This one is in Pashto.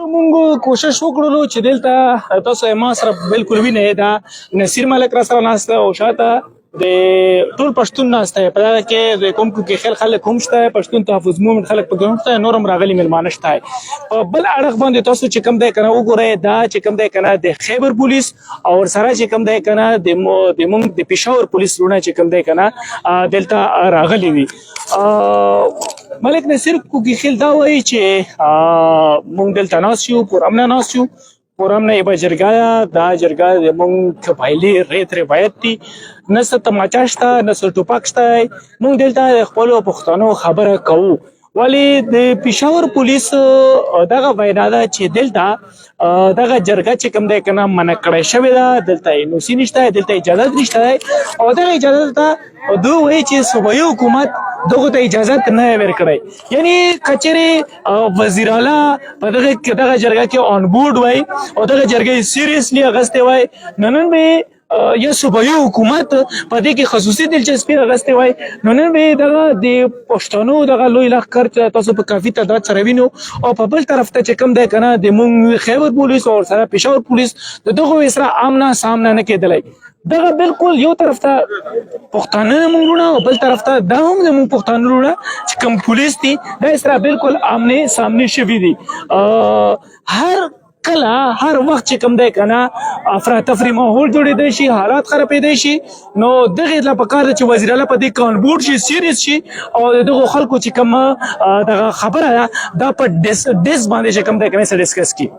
مونږ کوشش وکړلو چې دلته تاسو ما سره بالکل وینئ، دا نصیر ملک را سره ناست او شاته د ټول پښتون ناست دی. په دغه کې د کوم کې خیل خلک هم شته، پښتون تحفظ موومنټ خلک پکې هم شته، نور هم راغلي میلمانه شته. په بل اړخ باندې تاسو چې کوم دی کنه وګورئ، دا چې کوم دی کنه د خیبر پولیس او سره چې کوم دی کنه د مونږ د پېښور پولیس لونه چې کوم دی کنه دلته راغلي دي. ملک نصیر کوکي خیل دا وایي چې مونږ دلته ناست یو، پرامنه ناست یو، پرامنه یوه جرګه ده. دا جرګه د مونږ قبایلي ریت روایت دي، نه څه تماچا شته، نه څه ټوپک شته. مونږ دلته د خپلو پښتنو خبره کوو. ولی د پېښور پولیس دغه وینا ده چې دلته دغه جرګه چې کوم دی کنه منع کړی شوې ده، دلته ان او سي نشته، دلته اجازه نشته او دغه اجازه ته دوی وایي چې صوبایي حکومت دغه ته اجازه نه ورکړی. یعنی کچېرې وزیر اعلی په دغه دغه جرګه کې آن بورډ وای او دغه جرګه یې سیریسلی اخیستې وای، نو نن به یا صوبایي حکومت په دې کې خصوصي دلچسپي اخیستې وای، نو نن به دغه د پښتنو دغه لوی لښکر چې تاسو په کافي تعداد سره وینو او په بل طرف ته چې کوم دی کنه د مونږ خیبر پولیس او سره پېښور پولیس د دغو سره آمنا سامنا نه کېدلی. دغه بالکل یو طرف ته پښتانه مونږ وروڼه او بل طرف ته دا هم زموږ پښتانه وروڼه چې کوم پولیس دي، دا سره بالکل آمنې سامنے شوي دي. هر کله هر وخت چې کوم دی کنه افراتفري ماحول جوړېدی شي، حالات خرابېدی شي. نو دغې له پکار ده چې وزیر اعلی په دې کانبورډ شي، سیریس شي او د دغو خلکو چې کوم دغه خبره ده، دا په ډیس باندې چې کوم دی کنه ډسکس کړي.